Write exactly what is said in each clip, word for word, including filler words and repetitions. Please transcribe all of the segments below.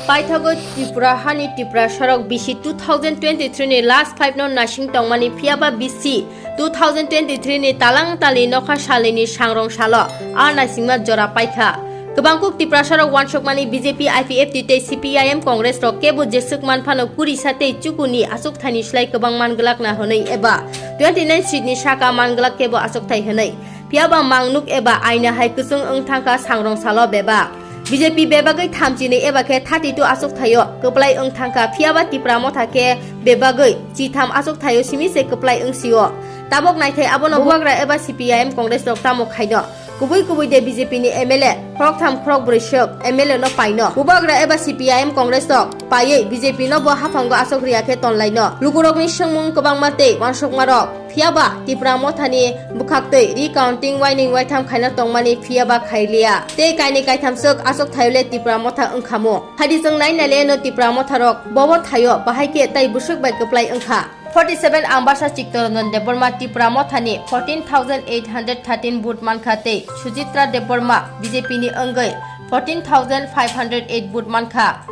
Paithago Tripura hani Tiprasarok bisi two thousand twenty-three ni last five no nasing tongmani, phiyaba bisi two thousand twenty-three ni talang tali nokha salini sangrong salo a naisingma jora paikha. Kwbangkuk Tiprasarok wansukmani B J P, I P F T tei C P I M Congress rok kebo jeswk manphano kurisa tei chukuni achukthaini slai kwbang manglakna hwnwi eba twenty-nine seat ni saka manglak kebo achukthai hwnwi. Phiyaba mangnuk eba aina hai kwchwng wng thangkha sangrong salo bebak. B J P bebagwi thamchinwi eba khe thirty-two achukthaio kwplai wng thangkha, phiyaba Tipra Motha khe bebagwi chitham achukthaio simi se kwplai wngsio. Tabok naithai abono bubagra eba C P I M Congress rok tamo khaino. Kubui kubui de B J P ni M L A khoroktham khorokbrwi swk M L A no paino. Bubagra eba C P I M Congress rok paiwi B J P no bo haphango achuk riya khe tonlaino. Lukurokni swngmung kwbangma tei wansukmarok. Phiyaba Tipra Mothani bwkhaktwi recounting waining waitham khaina tongmani phiyaba khailiya. Tei kainwi kaitham swk achuk thaio le Tipra Motha wngkhamu. Phaidi chwng naina le no Tipra Motharok bobo thaio bahai khe tai bwswk bai kwplai wngkha. Forty-seven Ambasa Chittaranjan Debbarma Tipra Mothani fourteen thousand eight hundred thirteen vote mankha tei Sujitra Debbarma B J P ni wngwi fourteen thousand five hundred eight vote mankha.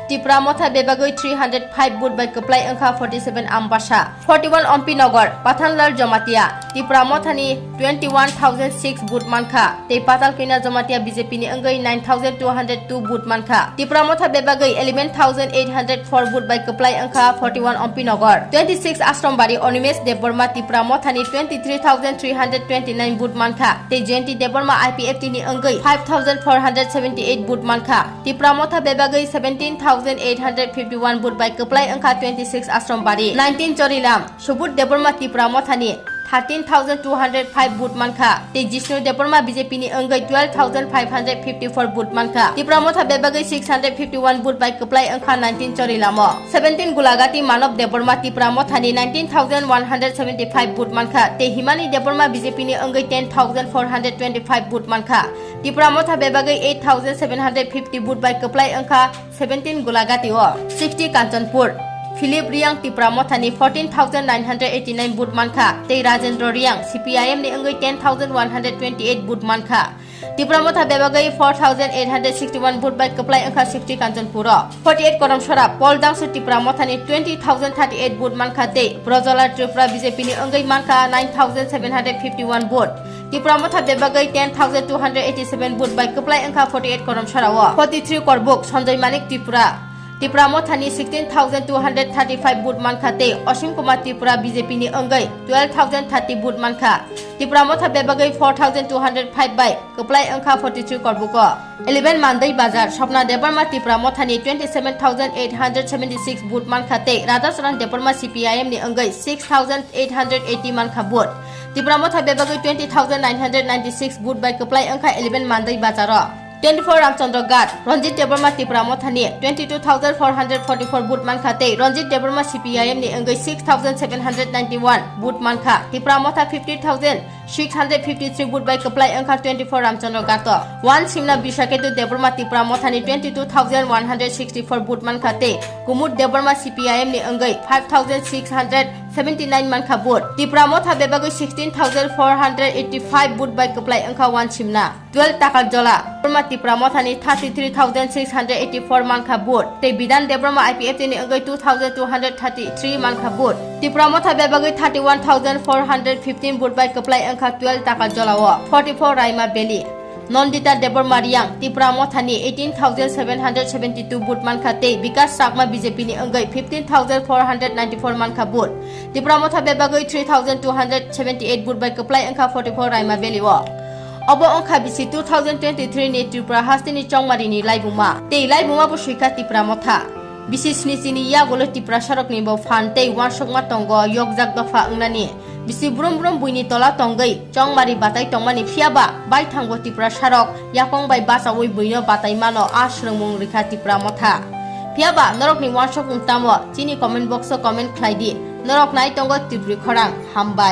Tipra Motha bebagwi three hundred five vote bai kwplai wngkha forty-seven Ambasa. Forty-one Ompi Nagar, Pathanlal Jamatia, Tipra Mothani twenty-one thousand six vote mankha, tei Patal Kanya Jamatia B J P ni wngwi nine thousand two hundred two vote mankha. Tipra Motha bebagwi eleven thousand eight hundred four vote bai kwplai wngkha forty-one Ompi Nagar. Twenty-six Ashrambari, Animesh Debbarma Tipra Mothani twenty-three thousand three hundred twenty-nine vote mankha, tei Jayanti Debbarma I P F T ni wngwi five thousand four hundred seventy-eight vote mankha. Tipra Motha bebagwi seventeen thousand eight hundred fifty-one vote bai kwplai wngkha twenty-six Ashrambari. Nineteen Chorilam, Subodh Debbarma Tipra Mothani thirteen thousand two hundred five vote mankha, tei Jishnu Debbarma B J P ni wngwi twelve thousand five hundred fifty-four vote mankha. Tipra Motha bebagwi six hundred fifty-one vote bai kwplai wngkha nineteen Chorilamo. Seventeen Gulagati, Manav Debbarma Tipra Mothani nineteen thousand one hundred seventy-five vote mankha, tei Himani Debbarma B J P ni wngwi ten thousand four hundred twenty-five vote mankha. Tipra Motha bebagwi eight thousand seven hundred fifty vote bai kwplai wngkha seventeen Gulagati o. Sixty Kanchanpur, Philip Riang Tipra Mothani fourteen thousand nine hundred eighty-nine vote mankha, tei Rajendra Riang C P I M ni wngwi ten thousand one hundred twenty-eight vote mankha. Tipra Motha bebagwi four thousand eight hundred sixty-one vote bai kwplai wngkha sixty Kanchanpur o. Forty-eight Karamsora, Paul Dangsu Tipra Mothani twenty thousand thirty-eight vote mankha tei Brojala Tripura B J P ni wngwi mankha nine thousand seven hundred fifty-one vote. Tipra Motha bebagwi ten thousand two hundred eighty-seven vote bai kwplai wngkha forty-eight Karamsora o. Forty-three Korbuk, Sanjoy Manik Tripura, Tipra Mothani sixteen thousand two hundred thirty-five vote mankha tei Osim Kumar Tripura B J P ni wngwi twelve thousand thirty vote mankha. Tipra Motha bebagwi four thousand two hundred five bai kwplai wngkha forty-three Korbuko. Eleven Mandai Bazar, Swapna Debbarma Tipra Mothani twenty-seven thousand eight hundred seventy-six vote mankha tei Radhacharan Debbarma C P I M ni wngwi six thousand eight hundred eighty mankha vote. Tipra Motha bebagwi twenty thousand nine hundred ninety-six vote bai kwplai wngkha eleven Mandai Bazar o. Twenty-four Ramchandra Ghat, Ranjit Debbarma Tipra Mothani twenty-two thousand four hundred forty-four vote mankha tei Ranjit Debbarma C P I M ni wngwi six thousand seven hundred ninety-one vote mankha. Tipra Motha fifty thousand six hundred fifty-three vote bai kwplai wngkha twenty-four Ramchandra Ghat o. One Simna Bishaketu Debbarma Tipra Mothani twenty-two thousand one hundred sixty-four vote mankha tei Kumud Debbarma C P I M ni wngwi five thousand six hundred seventy-nine mankha vote. Tipra Motha bebagwi sixteen thousand four hundred eighty-five vote bai kwplai wngkha One Simna. Twelve Takarjola, Debbarma Tipra Mothani thirty-three thousand six hundred eighty-four mankha vote, tei Bidhan Debbarma I P F T ni wngwi two thousand two hundred thirty-three mankha vote. Tipra Motha bebagwi thirty-one thousand four hundred fifteen vote bai kwplai wngkha twelve Takarjola o. Forty-four Raima Valley, Nandita Debbarma Riang, Tipra Mothani eighteen thousand seven hundred seventy-two vote mankha tei Bikas Chakma B J P ni wngwi fifteen thousand four hundred ninety-four mankha vote. Tipra Motha bebagwi three thousand two hundred seventy-eight vote bai kwplai wngkha forty-four Raima Valley o. Obo wngkha bisi two thousand twenty-three ni Tripura hasteni chongmari ni laibuma. Tei laibuma bo swikha Tipra Motha. Bisi sni chini yagulo Tiprasarokni bo phan tei uansukma tongo yokjak dopha wngnani. Bisi brum brum buini tola tongwi chongmari batai tongmani, phiyaba baithangbo Tiprasarok yakong bai bachaui buino batai mano a swrwngmung rikha Tipra Motha. Phiyaba norokni uansukmung tamo chini comment box o comment khlai di. Norok nai tongo Tripuri khorang. Hambai.